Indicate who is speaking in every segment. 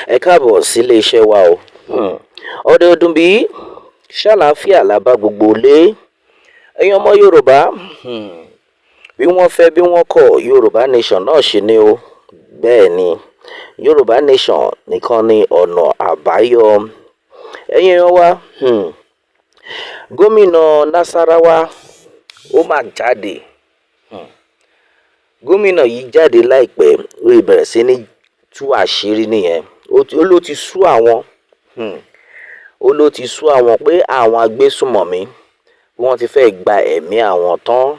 Speaker 1: Ẹ káàbọ̀ sílé iṣẹ́ wa o. Ọdẹ ọdún bíi ṣàlàáfíà la bá gbogbo lé. Ẹ̀yin ọmọ Yorùbá, bí wọ́n fẹ́ bí wọ́n kọ̀, Yorùbá Nation náà ṣì ni o. Bẹ́ẹ̀ ni, Yorùbá Nation nìkan ni ọ̀nà àbáyọ. Ẹ̀yin èèyàn wa, gómìnà Nasarawa ó mà jáde. Gómìnà yìí jáde láìpẹ́, ó bẹ̀rẹ̀ sí ní tú àṣírí nìyẹn. Ó ló ti sú àwọn, ó ló ti sú àwọn pé àwọn agbésùmọ̀mí, wọ́n ti fẹ́ gba ẹ̀mí àwọn tán.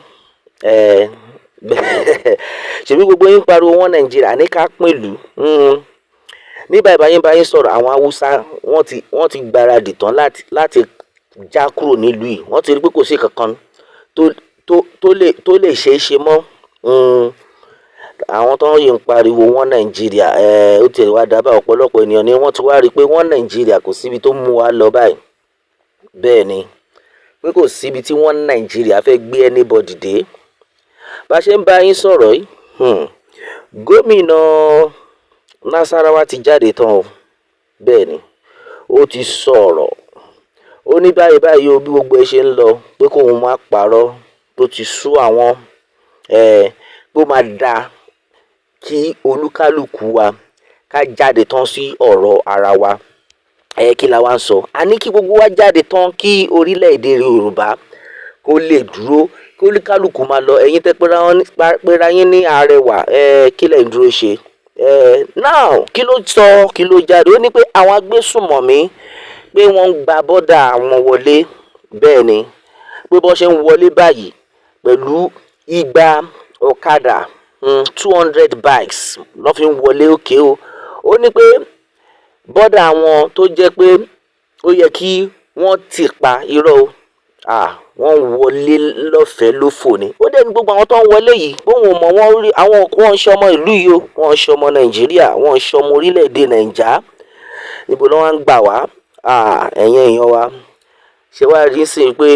Speaker 1: Ṣèbí gbogbo yín pariwo wọn Nàìjíríà ní ká pín ìlú ní báyìí. Báyìí báyìí sọ̀rọ̀, àwọn Haúsá wọ́n ti gbáradì tán láti já kúrò nílùú yìí. Wọ́n ti rí pé kò sí kankan tó lè ṣeé ṣe mọ́. Àwọn tó ń yìí ń pariwo wọn Nàìjíríà, ó tiẹ̀ wá dábàá. Ọ̀pọ̀lọpọ̀ ènìyàn ni wọ́n ti wá rí i pé wọ́n Nàìjíríà kò síbi tó mú wa lọ báyìí. Bẹ́ẹ̀ ni, pé kò síbi tí wọ́n Nàìjíríà fẹ́ gbé anybody dé. Bá ṣe ń bá yín sọ̀rọ̀ yìí, gómìnà Nasarawa ti jáde tán o. Bẹ́ẹ̀ ni, ó ti sọ̀rọ̀. Ó ní báyìí báyìí o, bí gbogbo ẹ ṣe ń lọ, pé kóun má parọ́, tó ti sú àwọn, pé ó máa dáa kí olúkálùkù wa ká jáde tán sí ọ̀rọ̀ ara wa. Ẹ kí la wá ń sọ? A ní kí gbogbo wa jáde tán kí orílẹ̀-èdè Yorùbá kó lè dúró, kí olúkálùkù máa lọ. Ẹ̀yin tẹ́ pera yín ní arẹwà, ẹ kí lẹ̀ ń dúró ṣe? Ẹ now, kí ló sọ? Kí ló jáde? Ó ní pé àwọn agbésùmọ̀mí, pé wọ́n ń gba border àwọn wọlé. Bẹ́ẹ̀ ni, pé bọ́n ṣe ń wọlé báyìí pẹ̀lú 200 ọ̀kadà, 200 bikes lọ́ fi ń wọlé òkè o. Ó ní pé border àwọn tó jẹ́ pé ó yẹ kí wọ́n tì pa, irọ́ o, wọ́n ń wọlé lọ́fẹ̀ẹ́ lófò ni. Ó dẹ̀ ní gbogbo àwọn tó ń wọlé yìí, bóun ò mọ̀ wọ́n rí, àwọn wọ́n ń ṣe ọmọ ìlú yìí o, wọ́n ń ṣe ọmọ Nàìjíríà, wọ́n ń ṣe ọmọ orílẹ̀-èdè Nàìjà. Níbo ló wá ń gbà wá? Ẹ̀yin èèyàn wa, ṣé wàá rí sí i pé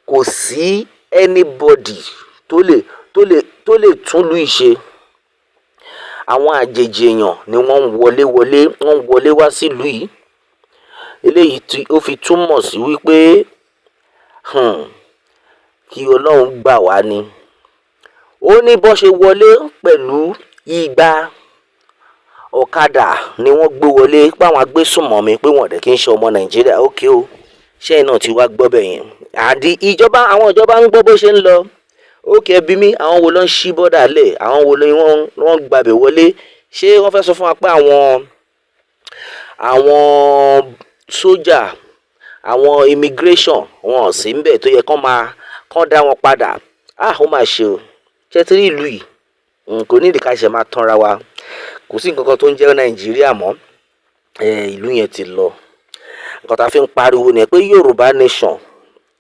Speaker 1: kò sí anybody tó lè tún ìlú yìí ṣe? Àwọn àjèjì èèyàn ni wọ́n ń wọlé wọlé, wọ́n ń wọlé wá sílùú yìí. Eléyìí tí ó fi túmọ̀ sí wípé, kí Ọlọ́run gbà wá ni. Ó ní bó ṣe wọlé pẹ̀lú 200 ọ̀kadà ni wọ́n gbé wọlé, páwọn agbésùnmọ̀mí, pé wọ́n dẹ̀ kí ń ṣe ọmọ Nàìjíríà. Ókè o, ṣẹ́yìn náà ti wá gbọ́ bẹ̀ yẹn? Àdí ìjọba, àwọn ìjọba ń gbọ́ bó ṣe ń lọ. Ókè, ẹbí mi, àwọn wo ló ń ṣí border lẹ̀? Àwọn wo ni wọ́n gbàbẹ̀ wọlé? Ṣé wọ́n fẹ́ sọ fún wa pé àwọn sójà, àwọn immigration, wọn ò sí níbẹ̀ tó yẹ kán máa kán dá wọn padà? Ah, ó mà ṣe o. Ṣé tí ìlú yìí kò ní ìdí ká ṣe máa tanra wa? Kò sí nǹkan kan tó ń jẹ́ Nàìjíríà mọ́. Ìlú yẹn ti lọ. Nǹkan tá a fi ń pariwo ni pé Yorùbá Nation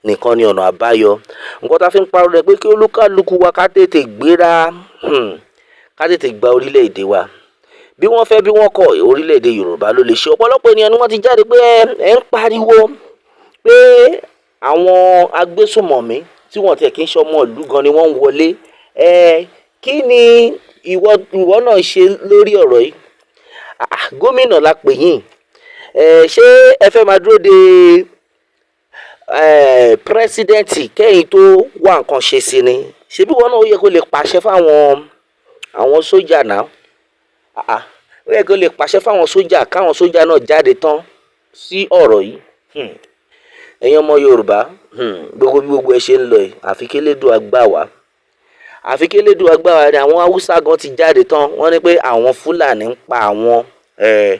Speaker 1: nìkan ni ọ̀nà àbáyọ. Nǹkan tá a fi ń pariwo ni pé kí olúkálùkù wa ká tètè gbéra, ká tètè gba orílẹ̀-èdè wa. Bí wọ́n fẹ́ bí wọ́n kọ̀, orílẹ̀-èdè Yorùbá ló lè ṣe. Ọ̀pọ̀lọpọ̀ ènìyàn ni wọ́n ti jáde pé ẹ ń pariwo pé àwọn agbésùmọ̀mí tí wọ́n tiẹ̀ kì í ṣe ọmọ ìlú gan ni wọ́n ń wọlé. Ẹ kí ni ìwọ náà ṣe lórí ọ̀rọ̀ yìí? Gómìnà la pè yín. Ẹ ṣé ẹ fẹ́ máa dúró de president kẹ́yìn tó wá nǹkan ṣe sí ni? Ṣebí wọn náà, ó yẹ kó lè pàṣẹ fáwọn àwọn sójà náà. Ó yẹ kó lè pàṣẹ fáwọn sójà, káwọn sójà náà jáde tán sí ọ̀rọ̀ yìí. Ẹ̀yin ọmọ Yorùbá, gbogbo bí gbogbo ẹ ṣe ń lọ yìí, àfi kélédùà gbà wá, àfi kélédùà gbà wá ni. Àwọn Haúsá gan ti jáde tán. Wọ́n ní pé àwọn Fúlàní ń pa àwọn, pé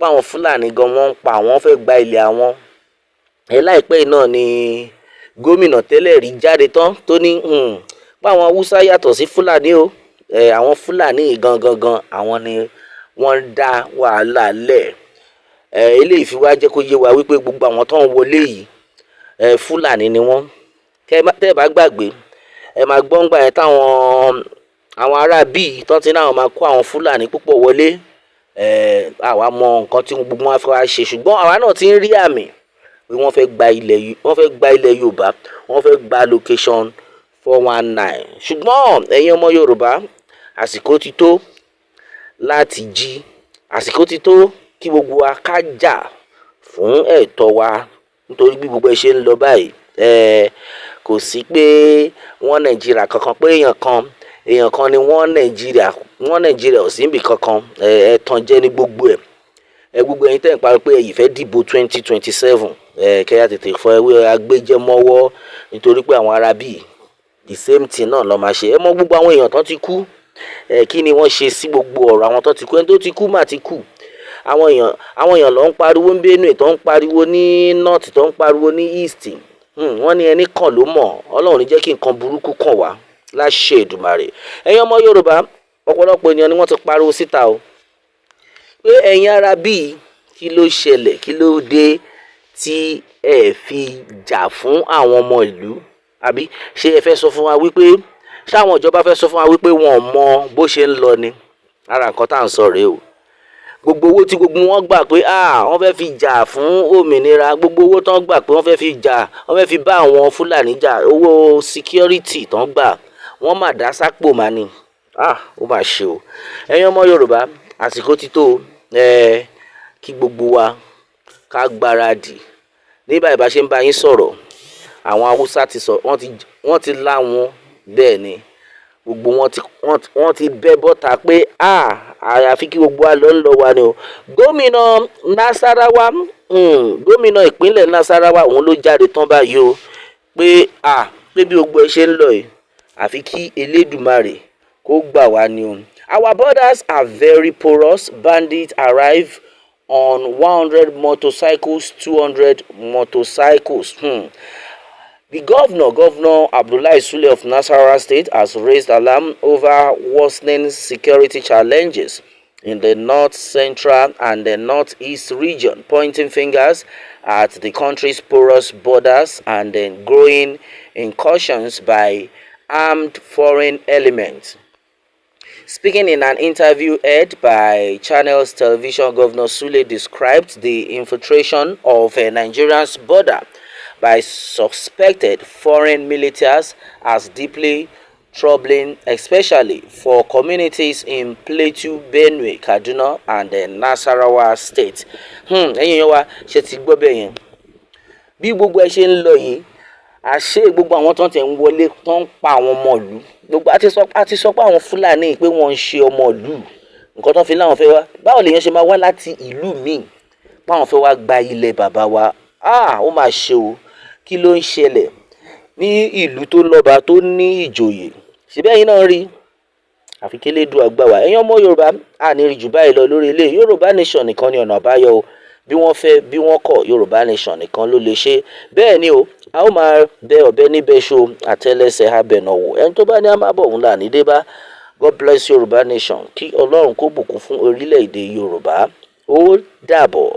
Speaker 1: àwọn Fúlàní gan wọ́n ń pa àwọn, fẹ́ gba ilẹ̀ àwọn. Ẹ láìpẹ́ yìí náà ni gómìnà tẹ́lẹ̀ rí jáde tán tó ní pé àwọn Haúsá yàtọ̀ sí Fúlàní o. Àwọn Fúlàní gangan gan, àwọn ni wọ́n ń dá wàhálà lẹ̀. Eléyìí fi wá jẹ́ kó yé wa wípé gbogbo àwọn tó ń wọlé yìí, Fúlàní ni wọ́n. Tẹ́ ẹ bá gbàgbé, ẹ máa gbọ́ ńgbà yẹn táwọn àwọn ará bíi tán ti náà máa kó àwọn Fúlàní púpọ̀ wọlé. Àwa mọ nǹkan tí gbogbo wọn fẹ́ wá ṣe, ṣùgbọ́n àwa náà ti ń rí àmì pé wọ́n fẹ́ gba ilẹ̀ Yorùbá, wọ́n fẹ́ gba location 419. Ṣùgbọ́n ẹ̀yin ọmọ Yorùbá, àsìkò ti tó láti jí. Àsìkò ti tó kí gbogbo wa ká jà fún ẹ̀tọ́ wa, nítorí bí gbogbo ẹ ṣe ń lọ báyìí, kò sí pé wọ́n Nàìjíríà kankan, pé èèyàn kan ni wọ́n Nàìjíríà. Wọ́n Nàìjíríà ò sí níbì kankan. Ẹ̀tàn jẹ́ ní gbogbo ẹ̀. Gbogbo ẹ̀yin tẹ́ ń parí pé ẹ̀yin fẹ́ dìbò 2027, kẹ́yà tètè fọ ewé agbéjẹ́mọ́wọ́, nítorí pé àwọn ará bíi the same thing náà ló máa ṣe. Ẹ mọ gbogbo àwọn èèyàn tó ti kú. Kí ni wọ́n ṣe sí gbogbo ọ̀rọ̀ àwọn tó ti kú? Ẹni tó ti kú mà ti kú. Àwọn èèyàn ló ń pariwo ní Benue, tó ń pariwo ní North, tó ń pariwo ní East. Wọ́n ní ẹni kàn ló mọ̀. Ọlọ́run ní jẹ́ kí nǹkan burúkú kàn wá láṣẹ Èdùmàrè. Ẹ̀yin ọmọ Yorùbá, ọ̀pọ̀lọpọ̀ ènìyàn ni wọ́n ti pariwo síta o pé ẹ̀yin ará bíi, kí ló ṣẹlẹ̀? Kí ló dé tí ẹ fi jà fún àwọn ọmọ ìlú? Àbí ṣé ẹ fẹ́ sọ fún wa wípé, ṣáwọn ìjọba fẹ́ sọ fún wa wípé wọn ò mọ bó ṣe ń lọ ni? Ara nǹkan tá à ń sọ rèé o. Gbogbo owó tí gbogbo wọn gbà pé, ah, wọ́n fẹ́ fi jà fún òmìnira, gbogbo owó tán gbà pé wọ́n fẹ́ fi jà, wọ́n fẹ́ fi bá àwọn Fúlàní jà, owó security tán gbà, wọ́n mà dá sápò mà ní. Ah, ó mà ṣe o. Ẹ̀yin ọmọ Yorùbá, àsìkò ti tó ẹ kí gbogbo wa ká gbáradì. Ní báyìí bá ṣe ń bá yín sọ̀rọ̀, àwọn Haúsá ti sọ, wọ́n ti láwọn. Bẹ́ẹ̀ ni, gbogbo wọn ti bẹ́ bọ́ta pé, ah, àyàfi kí gbogbo wa lọ ń lọ wa ni o. Gómìnà Nasarawa, gómìnà ìpínlẹ̀ Nasarawa, òun ló jáde tán báyìí o pé, ah, pé bí gbogbo ẹ ṣe ń lọ yìí, àfi kí Elédùmarè kó gbà wá ni o. Our borders are very porous. Bandits arrive on 100 motorcycles, 200 motorcycles. The governor, Governor Abdullahi Sule of Nasarawa State, has raised alarm over worsening security challenges in the north central and the northeast region, pointing fingers at the country's porous borders and the growing incursions by armed foreign elements. Speaking in an interview aired by Channels Television, Governor Sule described the infiltration of Nigeria's border by suspected foreign militias as deeply troubling, especially for communities in Plateau, Benue, Kaduna, and Nasarawa State. Ẹ̀yin èèyàn wa, ṣe ti gbọ́ bẹ́ẹ̀ yẹn? Bí gbogbo ẹ ṣe ń lọ yìí, àṣé gbogbo àwọn tó ń tẹ̀ ń wọlé, tó ń pa àwọn ọmọ ìlú, gbogbo a ti sọ pé àwọn Fúlàní, pé wọ́n ń ṣe ọmọ ìlú. Nǹkan tó fi láwọn fẹ́ wá, báwo lèèyàn ṣe máa wá láti ìlú míì báwọn fẹ́ wá gba ilẹ̀ bàbá wa? Ah, ó mà ṣe o. Kí ló ń ṣẹlẹ̀ ní ìlú tó lọ́ba, tó ní ìjòyè? Síbẹ̀ ẹ̀yin náà rí, àfi kí Elédùà gbà wá. Ẹ̀yin ọmọ Yorùbá, a ní rí jù báyìí lọ lórí ilé. Yorùbá Nation nìkan ni ọ̀nà àbáyọ o. Bí wọ́n fẹ́, bí wọ́n kọ̀, Yorùbá Nation nìkan ló lè ṣe. Bẹ́ẹ̀ ni o, a ó máa bẹ ọ̀bẹ níbẹ̀ ṣo, àtẹ́lẹsẹ̀ abẹ̀nàwò. Ẹni tó bá ní a máa bọ̀, òun là ní dé bá. God bless Yorùbá Nation. Kí Ọlọ́run kó bùkún fún orílẹ̀-èdè Yorùbá. Ó dàbọ̀.